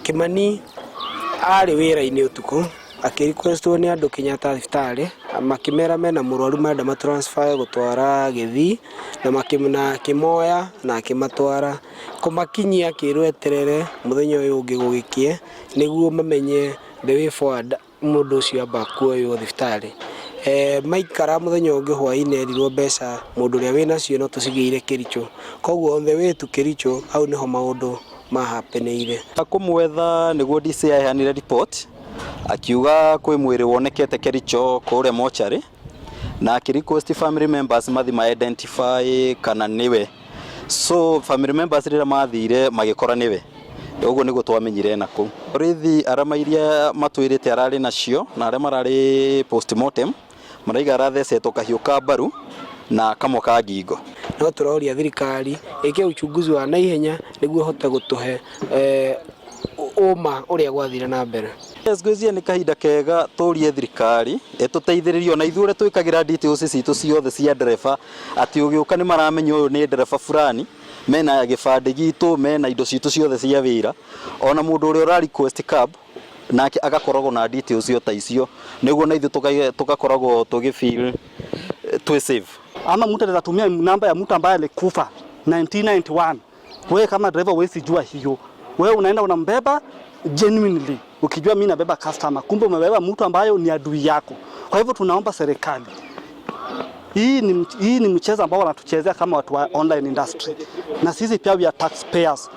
Kimani arĩ wĩra-inĩ ũtukũ akĩrequestwo nĩ andũ Kenyatta thibitarĩ, makĩmera mena mũrwaru marenda matransfer gũtwara Gĩthii, na akĩmoya na akĩmatwara. Kũmakinyia akĩrwo eterere mũthenya ũyũ ũngĩ gũgĩkĩe nĩguo mamenye the way forward, mũndũ ũcio amba kuoywo thibitarĩ. Maikara mũthenya ũngĩ hwaĩ-inĩ erirwo mbeca mũndũ ũrĩa wĩnacio no tũcigĩire Kericho. Koguo on the way to Kericho, hau nĩho maũndũ mahappenĩire. Kũmwetha nĩguo DCI aheanire report akiuga kwĩ mwĩrĩ wonekete Kericho kũrĩa mochari, na akĩ request family members mathi ma identify kana nĩwe. So family members rĩrĩa mathire magĩkora nĩwe. Ũguo nĩguo twamenyire na kũu borithi arama iria matwĩrĩte ararĩ nacio na arĩa mararĩ postmortem maraiga arathecetwo kahiũ ka mbaru na kamwe ka ngingo. No tũroria thirikari ĩke uchunguzi wa naihenya nĩguo ĩhote gũtũhe ũma ũrĩa gwathire na mbere. Yes, ngwĩciria nĩ kahinda kega tũrie thirikari ĩtũteithĩrĩrie ona ithuĩ ũrĩa twĩkagĩra details citũ ciothe cia ndereba, atĩ ũgĩũka nĩ maramenya ũyũ nĩ ndereba fulani, mena gĩbandĩ gitũ, mena indo citũ ciothe cia wĩra. Ona mũndũ ũrĩa ũra request cab nake agakoragwo na details o ta icio, nĩguo na ithuĩ tũgakoragwo tũgĩ feel twĩ safe. Ama mtu anaweza tumia namba ya mtu ambaye alikufa 1991. Wewe kama driver huwezi jua hiyo. Wewe unaenda unambeba genuinely ukijua mimi nabeba customer, kumbe umebeba mtu ambayo ni adui yako. Kwa hivyo tunaomba serikali, hii ni mchezo ambao wanatuchezea kama watu wa online industry, na sisi pia we are taxpayers.